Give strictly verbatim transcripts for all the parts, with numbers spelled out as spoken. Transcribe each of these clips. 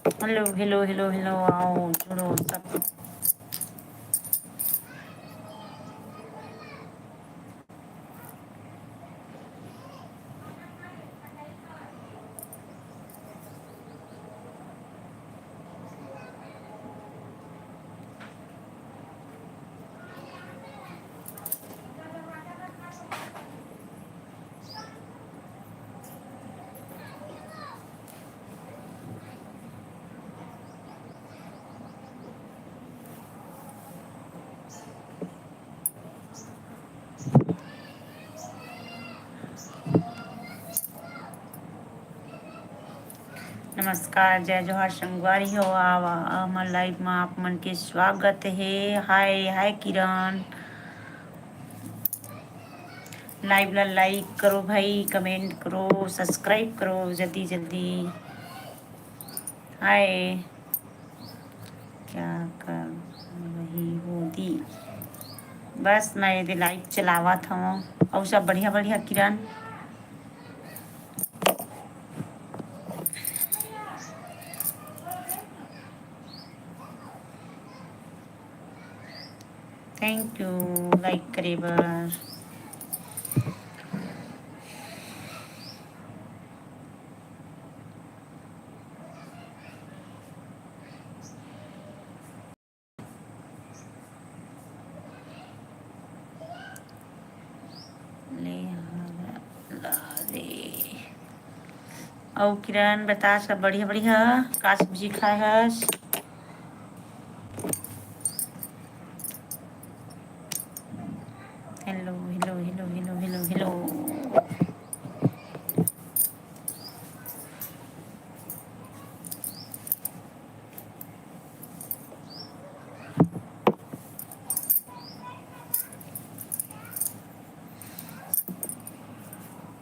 Hello, hello, hello, hello, आओ, जुड़ो सब। नमस्कार, जय जोहार संगवारी हो। आवा, हमर live म आप मन के स्वागत हे। हाय, हाय किरण। Live ला like करो भाई, comment करो, subscribe करो जल्दी जल्दी। हाय, क्या कर रही हो दी? बस मैं ये live चलावत हूँ। और सब बढ़िया बढ़िया किरण। Thank you like करे बर। ले ला रे। अउ किरण बता, सब बढ़िया बढ़िया? का सब्जी खाए हस? Hello, hello, hello, hello, hello, hello।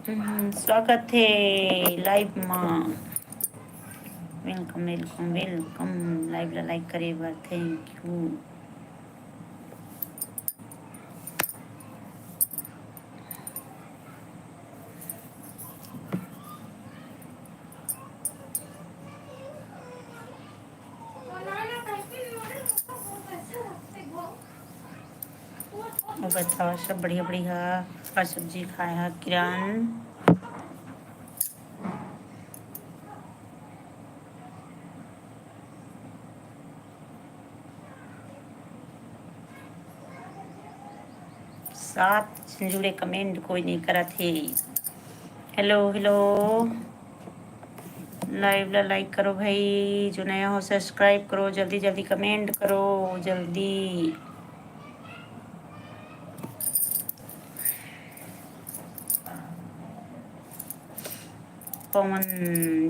हम्म, स्वागत हे live मा। Welcome, welcome, welcome। Live ला like करे बर thank you। अउ बताओ, सब बढ़िया बढ़िया? का सब्जी खाए हा किरण? सात झन जुड़े, comment कोई नहीं करत हे। Hello, hello। Live ला like करो भाई, जो नया हो subscribe करो, जल्दी जल्दी comment करो, जल्दी। पवन,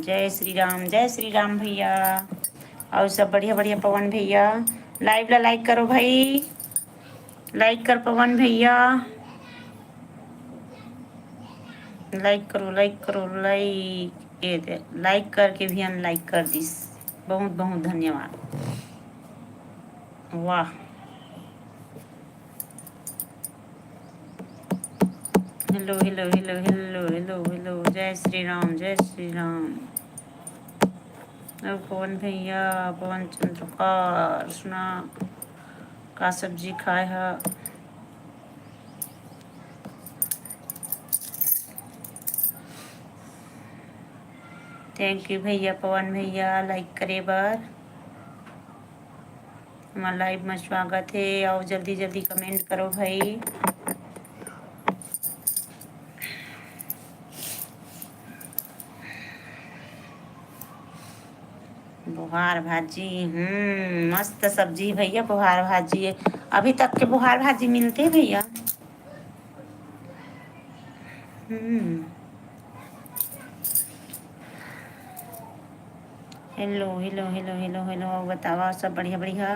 जय श्री राम, जय श्री राम भैया। अउ सब बढ़िया बढ़िया पवन भैया, live ला like करो भाई, like कर पवन भैया, like करो, like करो, like, ये दे, like करके भी unlike कर दिस। बहुत बहुत धन्यवाद। वाह। Hello, hello, hello, hello, hello, hello। जय श्री राम, जय श्री राम। अउ पवन भैया, पवन चंद्रकार, सुना का सब्जी खाए हा? Thank you भैया, पवन भैया, like करे बर। हमर live में स्वागत हे। अउ जल्दी जल्दी comment करो भाई। बोहार भाजी, हम्म, मस्त सब्जी भैया, बोहार भाजी। अभी तक के बोहार भाजी मिलथे भैया? हम्म। Hello, hello, hello, hello, hello। बतावा, सब बढ़िया, बढ़िया?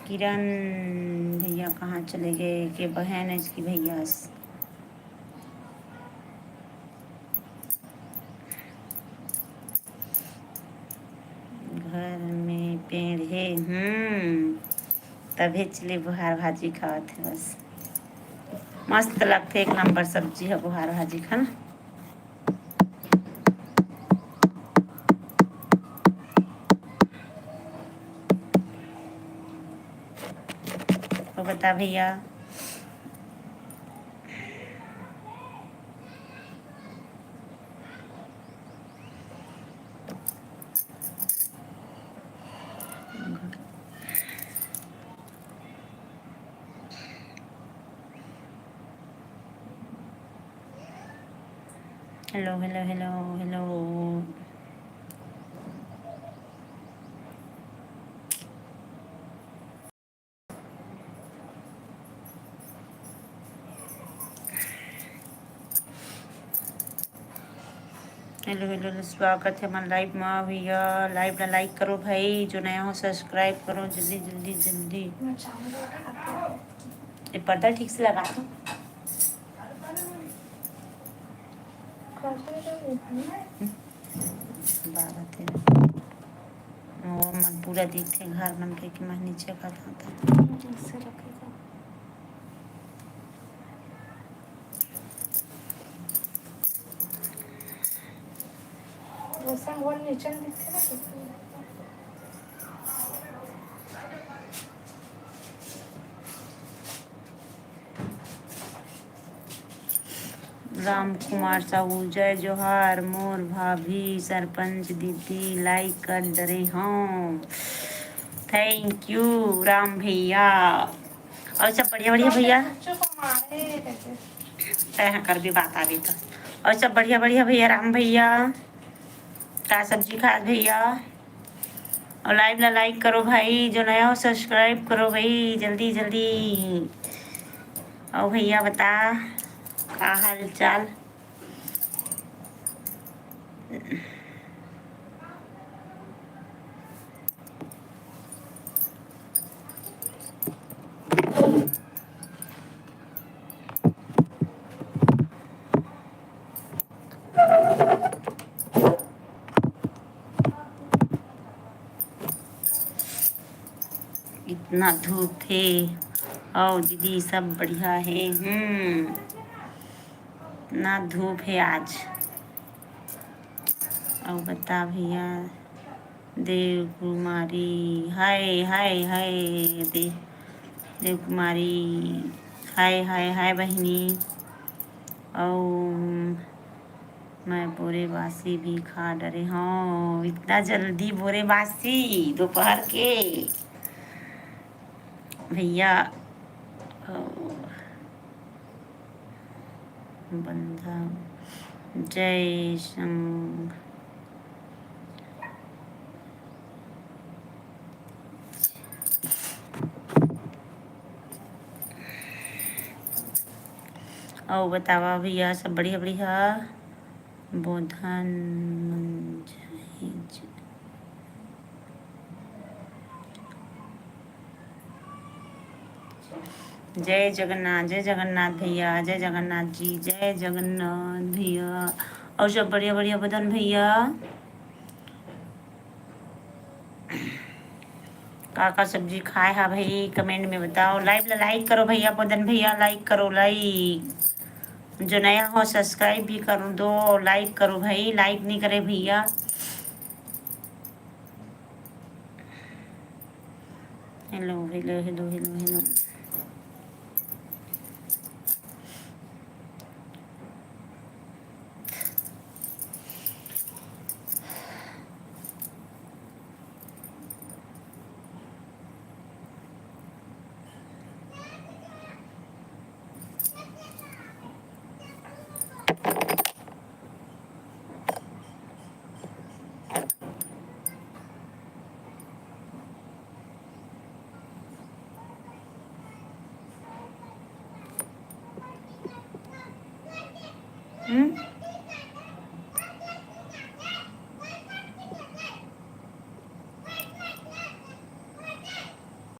किरण भैया कहाँ चले गए? के बहन है इसकी भैया? घर में पेड़ हे, हम्म, तभे चले बुहार भाजी खावत हे बस। मस्त लगथे, एक नंबर सब्जी हे बुहार भाजी खाना। तो बता भैया। Hello, hello, hello, hello. Hello, hello, स्वागत हे हमर live मा भैया। Live ला like करो भाई, जो नया हो subscribe करो, जल्दी जल्दी जल्दी। ये पर्दा ठीक से लगा दो। बारह तेरह। वो मन पूरा दिखथे घर मन के कि मैं नीचे का था। ऐसे रखेगा। वैसे वो नीचे दिखथे ना, तो राम कुमार साहू, जय जोहार मोर भाभी सरपंच दीदी, like कर डरे हूँ। Thank you राम भैया। और सब बढ़िया बढ़िया भैया? तय कर भी बात आ गई तो। और सब बढ़िया बढ़िया भैया राम भैया? का सब्जी खाए भैया? और live ला like करो भाई, जो नया हो subscribe करो भाई, जल्दी जल्दी। और भैया बता, का हाल चाल? इतना धूप हे। अउ दीदी सब बढ़िया हे। हम्म, इतना धूप हे आज। अउ बता भैया, देव कुमारी, हाय हाय हाय। दे देव कुमारी, हाय हाय हाय बहिनी। अउ मैं बोरे बासी भी खा डरे हूँ। इतना जल्दी बोरे बासी दोपहर के भैया? अउ बंधा जय संग। अउ बतावा भैया, सब बढ़िया बढ़िया? बोधन मंजरी। जय जगन्नाथ, जय जगन्नाथ भैया, जय जगन्नाथ जी, जय जगन्नाथ भैया। अउ सब बढ़िया बढ़िया बोधन भैया? का का सब्जी खाए हा भाई, comment में बताओ। Live ला like करो भैया, बोधन भैया like करो, like। जो नया हो subscribe भी कर दो, like करो भाई, like नहीं करे भैया। Hello, hello, hello, hello, hello। हम्म?